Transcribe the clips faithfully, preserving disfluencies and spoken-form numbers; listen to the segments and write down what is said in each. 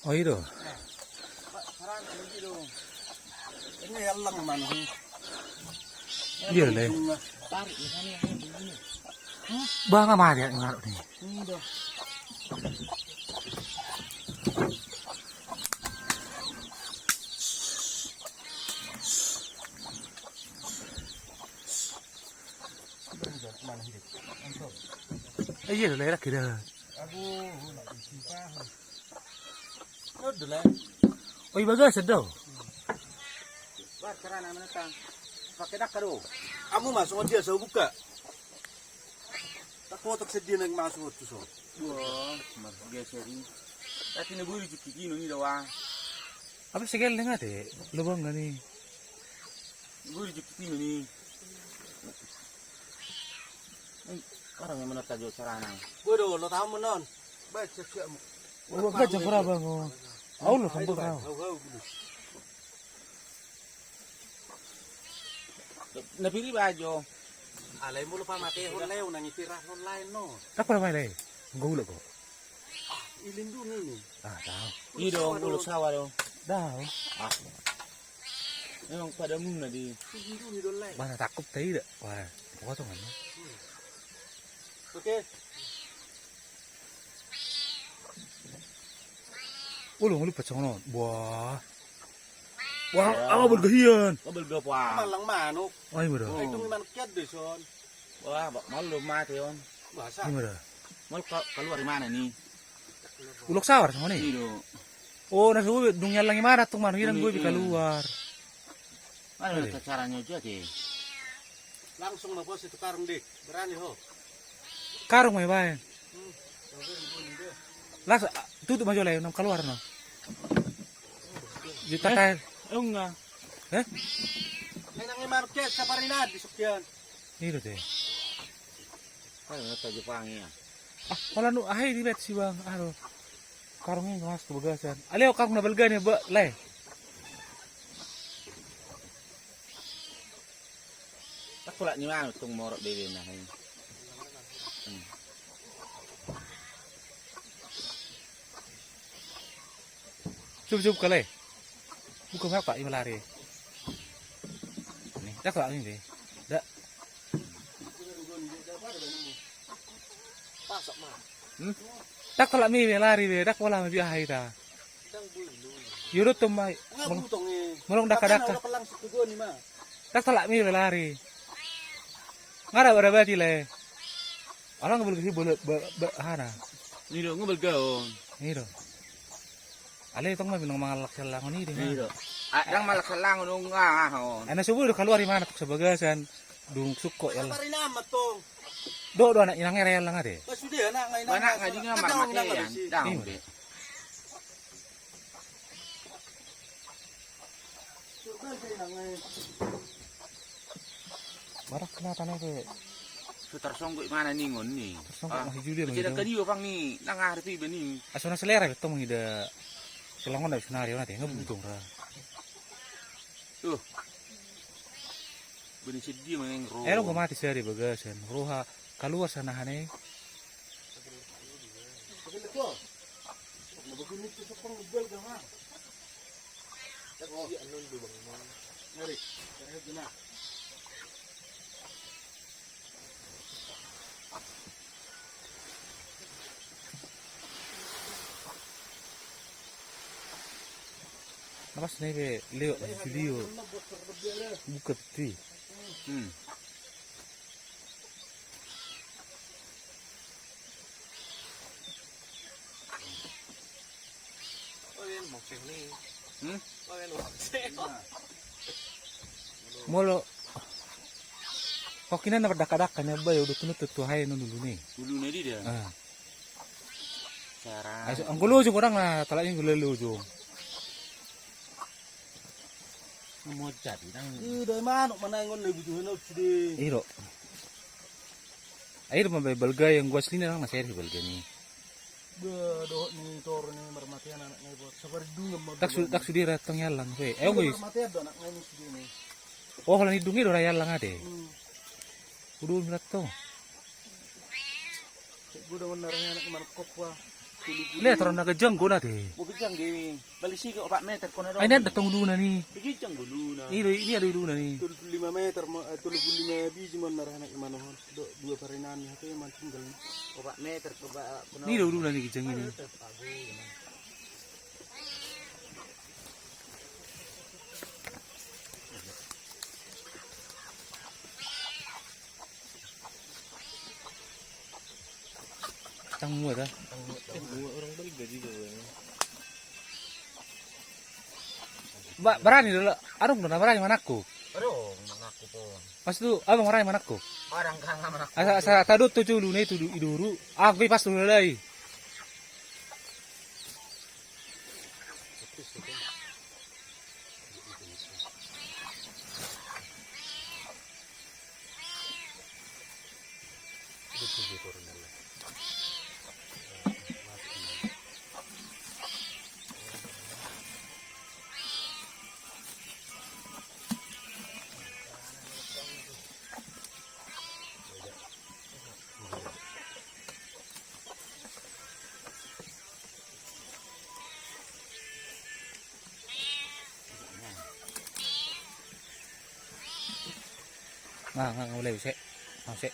Oh, i do. Iya, le. Banga mari ya ngaruk ni. Eh, iya, le, lagi dah. Oh, i bagasan do. Pakai dakka do. Amu ma songon dia so buka. Tak kotak sedia nang masuk tu so. Wah, mar geser ni. Tapi na buri jukki kino ni do, wah. Apa segel dengan te lubang gani. Buri jukki kino ni. Orang yang menurut tajo carana. Gue do lo tahu menon. Baik siap-siap. Oh, baik jam berapa ngo? Au lo sampai kau. Na piri bajo. Alai molo pamatehon lae unang ipirahon lae no. Tak pernah main lae. Enggak ulo kok. Ah, ilindungi ni. Ah, tahu. I do, ulo sawa do. Tahu. Ah. Memang pada muna di. Ilindungi do lae. Mana takut tadi dah. Wah, potongan. Oke. Ulo, ulo pacang non. Wah. Wah, apa balga hian? Apa balga apa? Malang manuk. Oh, iya, bener. Itu manuk kiat deh, son. Wah, malu mati on. Masa? Iya, bener. Malu keluar di mana ni? Ulok sawar sama ni. Iya. Oh, na subuh dung nyallang i mana tung manuk hian gue keluar. Mana caranya aja deh. Langsung ma pos itu karung deh. Berani ho. Karung ma baen. Langsung tutup ma jo lae, nang kaluar no. Juta kae. Eh, enggak. Eh? Nang i market saparina di sekian. Itu deh. Kan nata Jepang ya. Ah, kalau nu ahai di bet si bang, aduh. Karung i mas tu bagasan. Aleo karung na balga ni ba lae. Takulak ni manu tung morot bebe na. Cup cup kale. Buka apa i malari. Ni, takulak ni be. Da. Takulak mi be lari be, da pola ma biahai ta. Yo do tong mai. Molong dakka-dakka. Dakka lak mi lari. Nga da bara bati le. Alang bel gesi bel hana. Ni do ngebel gaon. Ni do. Ale tong ma binong mangalak selangon ni de. Ni do. Adang malak selangon nga ahon. Ana subuh do kaluar i mana tok sebagasan. Dung sukko ya. Do do anak inang era ya lang ade. Anak nga di nga marmatean. Dang be. Barak na tanai pe. Sutar songgok mana ningon ni. Songgok masih juli masih juli. Kadi opang ni nang hari tu iba ni. Asona selera betul mengida. Selongon dari senari ona te ngebutong ra. Tuh. Bini sedih main ro. Ero gua mati sehari bagasan. Roha kaluar sana hane. Napas na ibe leo, leo. Buka peti. Hmm. Hmm? Molo. Kok ina na dakka-dakka ni abba ya udah tunut tu hai no dulu ni. Dulu ni dia. Ah. Cara. Anggo lojong orang na talak ni gula lojong. Mojat idang. Ih, dai manuk mana yang ngone butuh henok sudah. Iro. Air mambai balga yang gua asli nang nasa air balga ni. Dohot ni toro ni marmatean anak ngai buat sabar dungan. Tak su tak sudah datang ya lang. Ayo guys. Marmatean do anak ngai ni sudah ni. Oh, kalau hidungnya do raya lang ade. Udah milat to. Lihat orang naga jenggo na de. Yang di balik sini opat meter kona do. Ai, ini ada tong uluna ni. Begini yang uluna. Ini do, ini ada uluna ni. Tolu pulu lima meter, ma-, eh, tolu pulu lima biji mon marhanak imanohon. Do, dua parinami hate man tinggal. Opat meter, coba, kona. Ini do uluna ni kijang ini. Tang mua ta? Tang mua, tang mua. Orang balik gaji kau. Ba, barani do, adong do na barani manangkup. Adong manangkup on. Pas tu, abang barani manangkup. Barang kan manangkup. Asa, asa tadot tu julu na i tu du-, i duru. Ah, be pas tu lalai. Nga, nga, nga, mulai, use. Nga, use.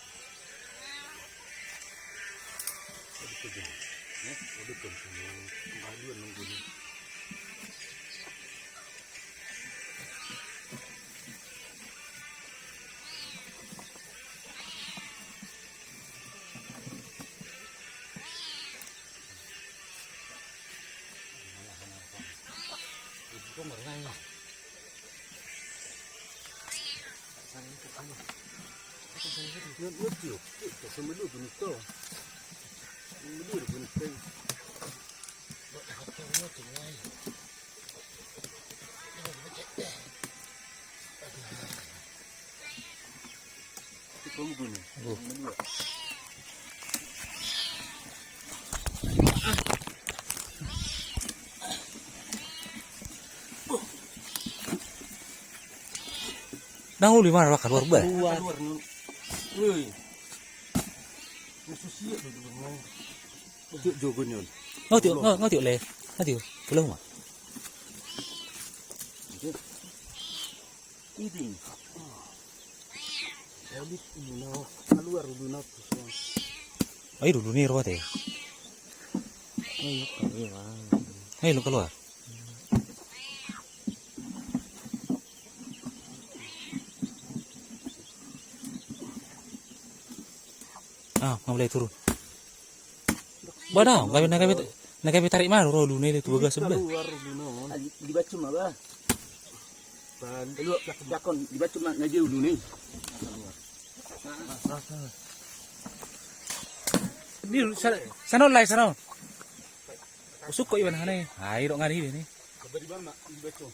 Nang uli mana, kaluar ba? Kaluar. Woi. Khusus iya tu. Tiok jogo ni on. Nga tiok, nga, nga tiok le. Nga tiok. Pulang ma. Iding. Elit ino, kaluar ulu na tu son. Ai, ulu ni ruat e. Ayo, kaluar. Ayo, lu kaluar. Ah, nga mulai turun. Ba da, nga be, nga be, nga be tarik ma ro ulu na i tu bagas sebelah. Di, dibacu ma ba. Lu dakon, dibacu ma nga dia ulu na i. Ni sa-, sana on lai, sana on. Usuk ko iban hanai. Ai, dok ngari ini. Dibacu.